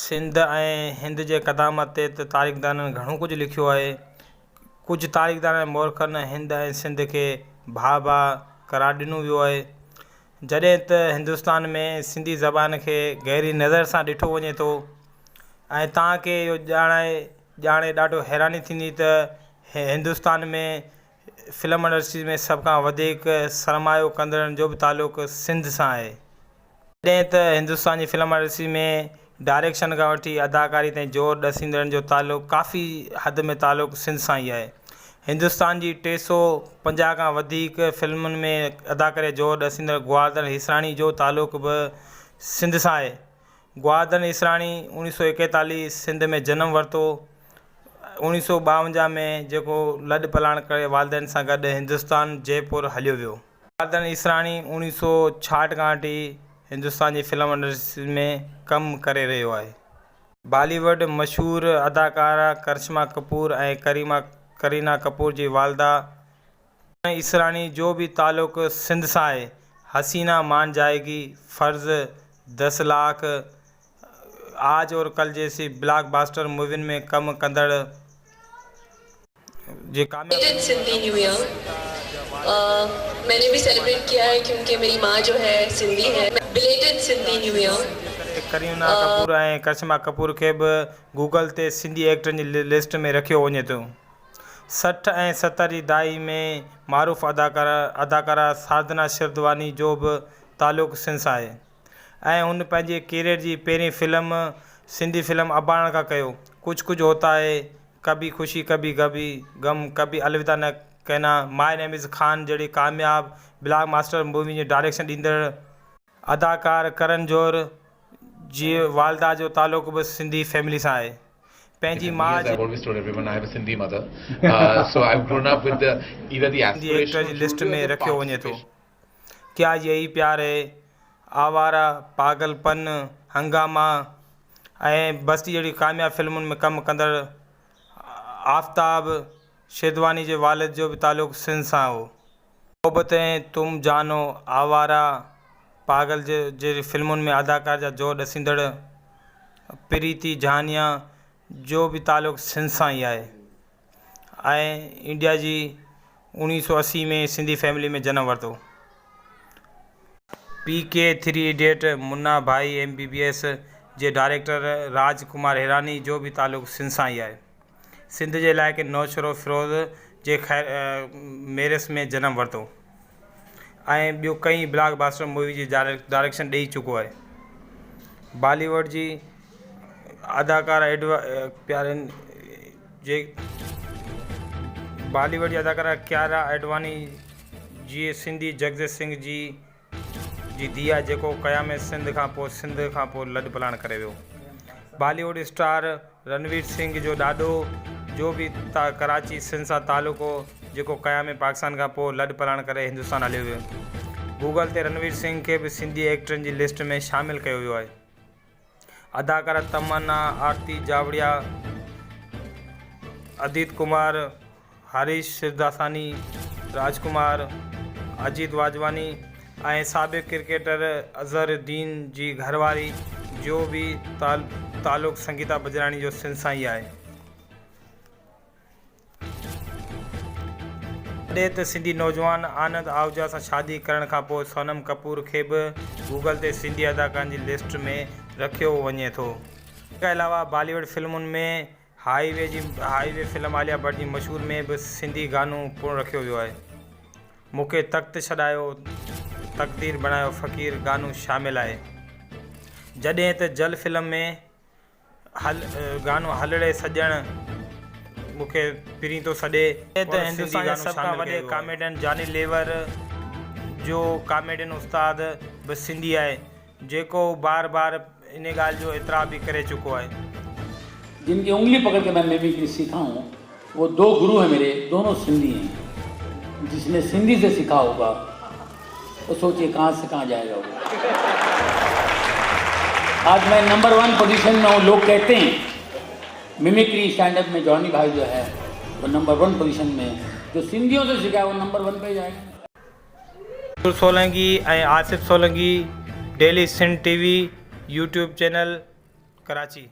سنڌ ۽ هند جي قدامت تي ته تاريخدانن گهڻو ڪجهه لکيو آهي. ڪجهه تاريخدانن ۽ مورخن هند ۽ سنڌ کي ڀاء ڀاء قرار ڏنو ويو آهي. جڏهن ته هندستان ۾ سنڌي زبان کي گهري نظر سان ڏٺو وڃي ٿو ۽ توهان کي اهو ڄاڻائي ڄاڻي ڏاڍو حيراني ٿيندي ته هندستان ۾ فلم انڊسٽري ۾ سڀ کان وڌيڪ سرمايو ڪندڙن جو به تعلق سنڌ سان آهي. جڏهن ته هندستان جي فلم انڊسٽري ۾ ڊائريڪشن کان وٺي اداڪاري تائين زور ڏسيندڙن جو تعلق ڪافي حد ۾ تعلق سنڌ سان ئي آهي. هندستان جي 350 کان وڌيڪ فلمن ۾ اداڪاري جو زور ڏسيندڙ گوارڌن هيسراڻي جو تعلق به سنڌ سان آهي. گوارڌن هيسراڻي 1941 سنڌ ۾ جنم ورتو. 1952 ۾ جيڪو لڏ پلاڻ ڪري والدين سان گڏ هندستان جئپور هليو ويو. جناردن ايسراڻي اوڻيهه سو ڇاهٺ کان وٺي هندستان جي فلم انڊسٽري ۾ ڪم ڪري رهيو آهي. بالي ووڊ مشهور اداڪاره ڪرشما ڪپور ۽ ڪرينا ڪپور جي والده ايسراڻي جو به تعلق سنڌ سان آهي. حسينا مان جائيگي، فرض، دس لاک، آج اور ڪل جيسي بلاڪ باسٽر مووين ۾ ڪم ڪندڙ جي ڪامياب Belated Sindhi new year مين ني بھي سيليبريٽ ڪيا ھي ڪيونڪه ميري مان جو ھي سنڌي ھي Belated Sindhi new year. Kareena Kapoor ۽ Karishma Kapoor کي به گوگل تي سنڌي ايڪٽرن جي لسٽ ۾ رکيو وڃي ٿو. 60 ۽ 70 جي دهائي ۾ معروف اداڪاره ساڌنا شردواني جو به تعلق سنڌ سان آهي ۽ هن پنهنجي ڪيريئر جي پهرين فلم سنڌي فلم اباڻا کان ڪيو. ڪجهه ڪجهه هوتا هي ڪڀي خوشي ڪڀي غبي غم ڪڀي الوداع نه ڪهنا ماء نيم از خان جهڙي ڪامياب بلاڪ ماسٽر مووين جي ڊائريڪشن ڏيندڙ اداڪار ڪرن جوهر جي والده جو تعلق به سنڌي فيملي سان آهي پنهنجي ماء جي سنڌي ايڪٽر جي لسٽ ۾ رکيو وڃي ٿو ڪيا يهي پيار هي آواره پاگل پن هنگاما ۽ بستي جهڙي ڪامياب فلمن ۾ ڪم ڪندڙ آفتاب شيدواني جي والد جو به تعلق سنڌ سان هو. محبتين، تم جانو، آواره، پاگل جهڙي فلمن ۾ اداڪار جا زور ڏسيندڙ پريتي جهانيا جو به تعلق سنڌ سان ئي آهي ۽ انڊيا جي 1980 ۾ سنڌي فيملي ۾ جنم ورتو. P K, three idiot, Munna Bhai M B B S جي ڊائريڪٽر راج ڪمار هيراني جو به تعلق سنڌ سان ئي آهي. سنڌ جي علائقي نوشهروفيروز جي خير ميرس ۾ جنم ورتو ۽ ٻيو ڪئين بلاڪ باسٽر مووي جي ڊائريڪشن ڏئي چڪو آهي. بالي ووڊ جي اداڪاره ايڊوا پيارين جي بالي ووڊ جي اداڪاره ڪيارا ايڊواني جيئي سنڌي جگجيت سنگهه جي جي ڌيء آهي جيڪو قيام سنڌ کان پوء سنڌ کان پوء لڏ پلاڻ ڪري ويو. بالي ووڊ اسٽار رنوير سنگهه جو ڏاڏو جو به ڪراچي سنڌ سان تعلق هو جيڪو قيام پاڪستان کان پوء لڏ پلاڻ ڪري هندستان هليو ويو. گوگل تي رنوير سنگهه کي به سنڌي ايڪٽرن جي لسٽ ۾ شامل ڪيو ويو آهي. اداڪاره تمنا، آرتي جاوڙيا، اديت ڪمار، هريش شرداساني، راج ڪمار، اجيت واجواني ۽ سابق ڪرڪيٽر اظهر الدين جي گهرواري جو به تعلق سنگيتا بجراڻي جو سنڌ سان ئي آهي. جڏهن ته سنڌي نوجوان آنند آهوجا سان شادي ڪرڻ کانپوء سونم ڪپور کي به گوگل تي سنڌي اداڪارن جي لسٽ ۾ رکيو وڃي ٿو. ان کان علاوه بالي ووڊ فلمن ۾ هاء وي جي هاء وي فلم عاليا ڀٽ جي مشهور ۾ به سنڌي گانو پڻ رکيو ويو آهي. مون کي تخت ڇڏايو تقدير بڻايو فقير گانو شامل آهي. جڏهن ته جل فلم ۾. هل گانو هلڙي سڄڻ مون کي پرين ٿو سڏي. ته هندستان جي سڀ کان وڏي ڪاميڊين جاني ليور جو ڪاميڊين استاد به سنڌي آهي جيڪو هو بار بار ان ڳالهه جو اعتراف به ڪري چڪو آهي. جن ڪي انگلي پڪڙ ڪي مين ميمڪري سيکا هون وو دو گرو هين ميري دونو سنڌي هين جس ني سنڌي سي سيکا هوگا وو سوچي ڪهان سي ڪهان جائي گا وو آج مين نمبر ون پوزيشن مين هون لوگ ڪهتي هين ميمڪري اسٽينڊ اپ مين جاني ڀائي جو هي وو نمبر ون پوزيشن مين جو سنڌيون سي سيکا هي وو نمبر ون پي جائي گا. Mansoor Solangi ۽ Asif Solangi daily Sindh T V YouTube channel. Karachi.